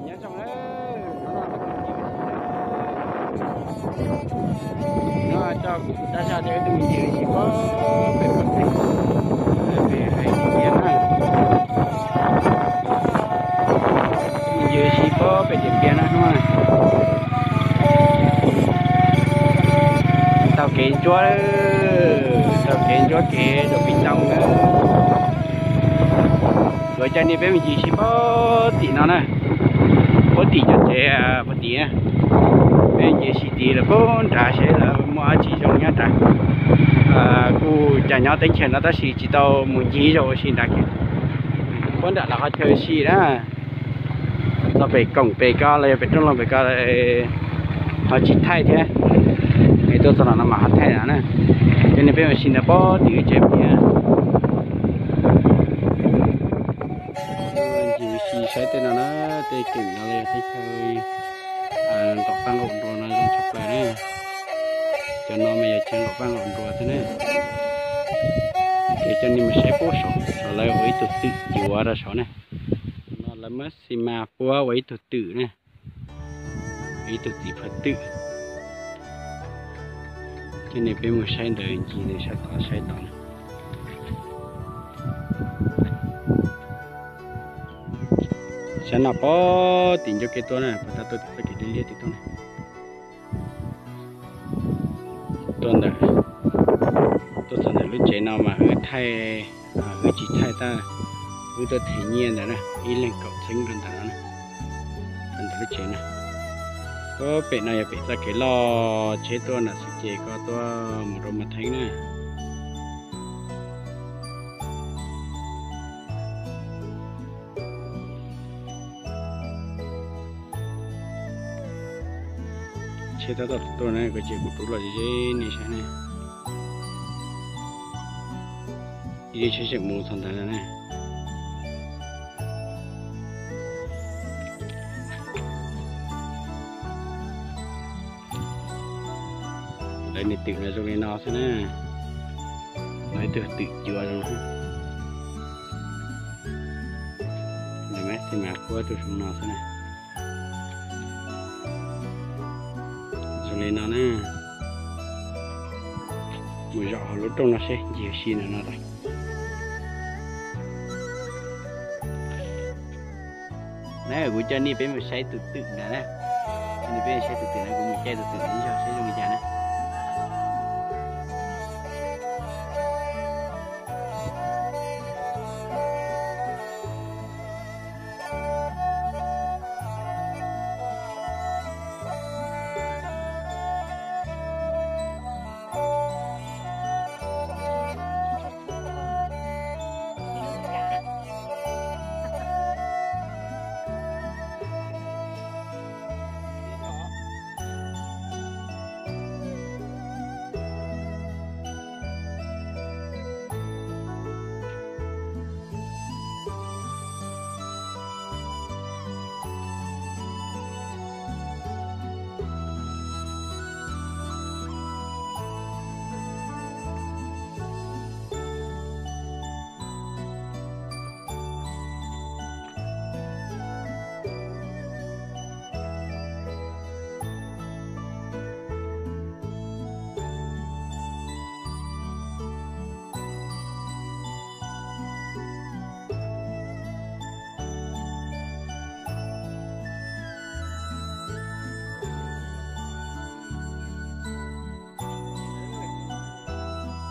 Nyob zoo na, no coj kuv tus dab zaj thiab wb tuaj mus ncig ua si pem pem teb, pem hais tias na, mus ncig ua si pem tias tias na hnub na. Taug kev ntsuab, taug kev ntsuab kev rau pem toj na. Kuv coj nej peb mus ncig ua si pem tim no na, pem tim cov tsev pem tim na. Peb ncig ua si tid lawm pem nrad seb lawv muaj dab tsi zoo nyob nrad. Kuj cas nyob teb chaws no tab sis tsis tau mus ncig ib zaug ua si nrad kiag. Pem nram lawv qhov chaw ua si na, txog pem koom pem ko los yog pem rooj loog pem ko ho tsis thaij thiab, es tuaj txog no no mas ho thaij no na. Coj nej peb mus ua si ntawm pem tim wb tsev pem. Ncig ua si saib tej no na, tej keem no los yog teb chaws nqaum paj nqaum nruas no zoo tshaj plaws na. Cov no mas yog chaw nqaum paj nqaum nruas xwb na. Ces coj nej mus saib pem saud, saud lawv ua ib tug twm cuav rau saud na. No lawv muab xi mas puab ua ib tug twm na, ib tug txiv phaw twm. Coj nej peb mus saib ntawd ncig ntawd sab tod saib tod na. Sab no pem tim ncauj kev tuaj na, puag ta tuaj tim txoj kev liab liab tim tuaj na. Tuaj ntawm, tuaj txog ntawm lub tsev no mas wb thaij, wb tsis thaij tab wb tuaj them nyiaj ntawd na, ib leeg kaum txheeb rau ntawm no na, rau ntawm lub tsev na. Tuaj pem no yog pem txoj kev loj tsheb tuaj nram Xeev Cev ko tuaj mus rau Mas Theeb na. Tsheb tab tom tuaj na, kuv ces kuv rub los ze nej saib na. Ib tsheb tseem mus txog ntawd na. Lawv niag twm no zoo li no xwb na. Lawv ib tug twm cuav zoo xwb. Lawv mas xi mas puab tus zoo no xwb na. Zoo li no na. Mus zaum hauv lub rooj no seb ncig ua si ntawm no lawm. Na kuv coj nej peb mus saib tus twm ntawd na. Coj nej peb saib tus twm ntawd, kuv mus caij tus twm ntawd ib zaug seb zoo li cas na.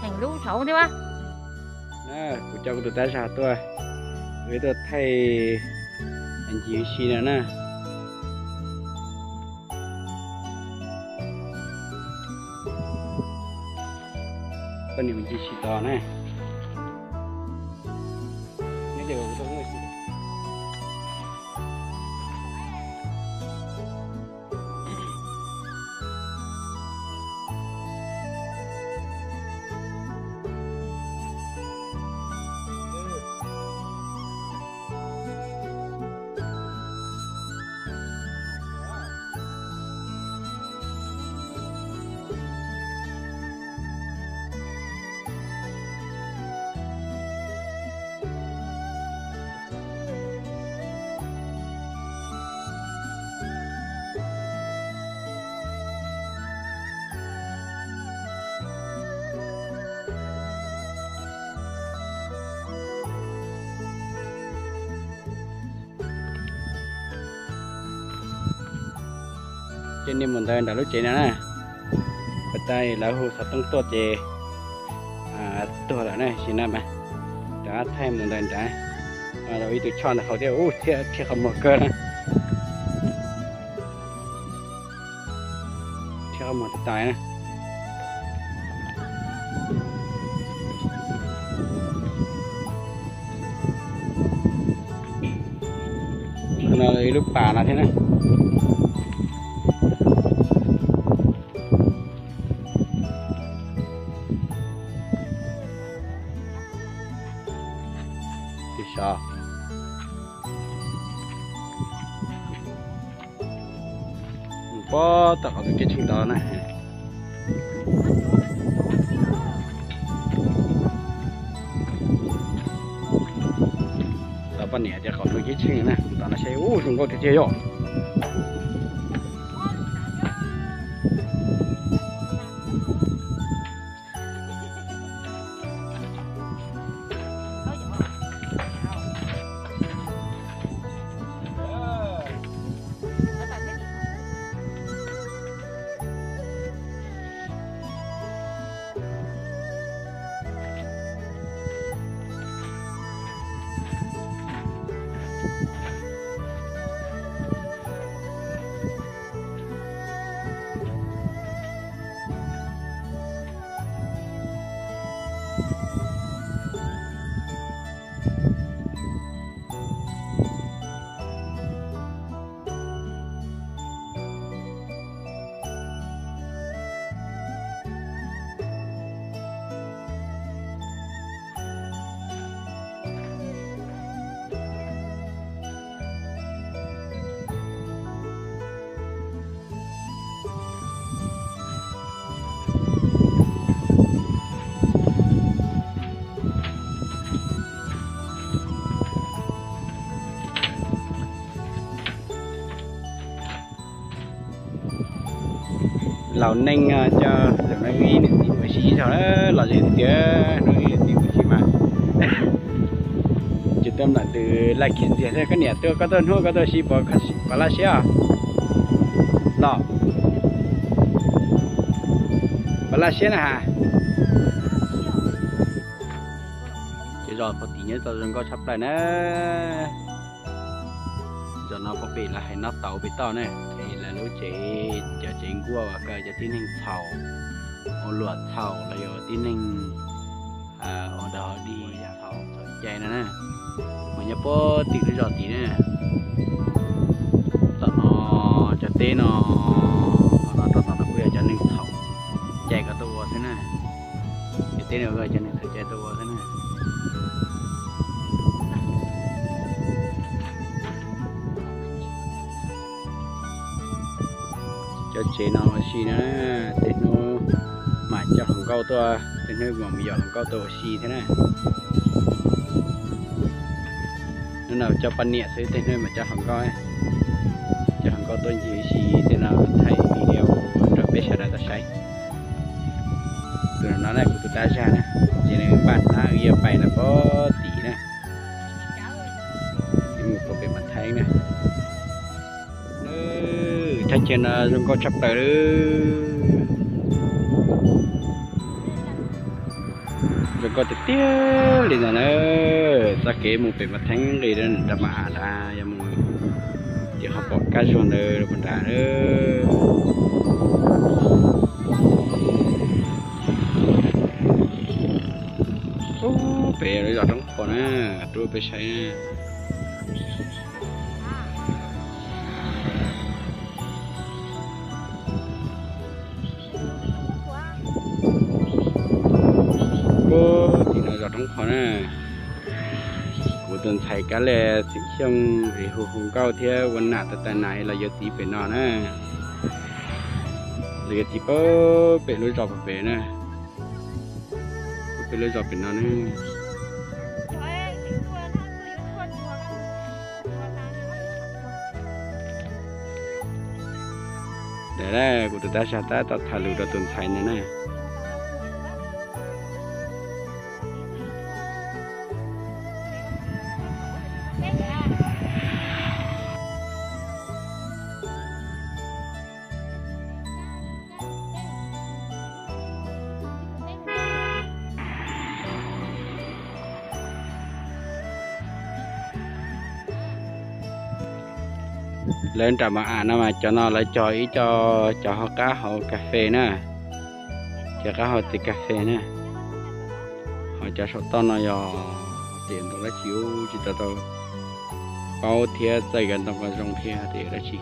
Theem lub thaum ub thiab. Kuv coj kuv tus tab zag tuaj, wb tuaj thaij ncig ua si no na. Koj niam mus ncig si tos na. Nej mus ntawd nram lub tsev no na. Pas tas lawv hu xov tooj tuaj ces tuag lawm na, sim na mas rov qab thaij mus ntawd nrad. Ib tug choj ntawd hauv thiab, ub, thiab rhiab qhov muag kawg na. Rhiab qhov muag tas tas na. No ib lub pas no thiab na. Tis sov pob tom qhov tus kiab tsheej tod na. Tau poj niam tias qhov tus kiab tsheej na, tom no saib ub zoo nkauj tiag tiag yom. Laus neej coj ib niam txiv mus ua si ib zaug na, los ze tiag tiag, hnub ib niam txiv mus ua si mas tsis tuaj nplawm ntws laj khiam ntxiag thiab. Koj niam tuaj, koj tuaj hnub koj tuaj ua si puas laj siab os? Los puas laj siab na has? Ces zos pem tim nyob tau zoo nkauj tshaj plaws na. Zos no pem lawv hais Noj Tauv pem toj na, ces lawv lub tsev, cov tsev nkuaj uas kaw cov tib neeg txhaum, ua luam txhaum los yog tib neeg ua dog dig txhaum txhaum cai no na, mas nyob puag tim lub zos tid na. Tom no cov teb no, tom no rau tom no kuj yog cov neeg txhaum cai ko tuaj ua xwb na. Cov teb no yog cov neeg txhaum cai tuaj ua xwb na. Cov tsev no ua si na, tej hnub mam coj hluas nkauj tuaj, tej hnub mam yos hluas nkauj tuaj ua si thiab na. Hnub no coj poj niam xwb, tej hnub mam coj hluas nkauj, coj hluas nkauj tuaj ncig ua si. Tej no thaij video rau peb sawv daws tau saib. Tus no na kuv tus tab zag na, ces nws npaj hnab wb yuav pais no puag tim na. Wb mus puag pem Mas Theeb na. Thaj chaw no zoo nkauj tshaj plaws li. Zoo nkauj tiag tiag li ntawd na. Txoj kev mus pem Mas Theeb nqis rau Mas Am nrad, yog mus tim qhov pom kab zuag ntawd puag nrad. Ub, pem lub zos Roob Qhuav na, rub peb saib. Puag tim no zos Roob Qhuav na. Kuv tus ntxhais Kab Lis Xeem Xyooj es hu hu nkauj thiab ua nam tag tas nas los yuav txiv pem no na. Los yuav txiv puag pem lub zos pem na. Pem lub zos pem no na. Kuv tus tab zag tab tom tham lus rau tus ntxhais ntawd na. Lawv nram mas am no mas cov no lawv cog ib co, cov hauv qab hauv kas fes na, cov qab hauv txiv kas fes na. Ho cov saum toj no yog tias ntoo dab tsi, tsis tau tau paub thiab txawj cov ntoo ko zoo thiab tias dab tsi.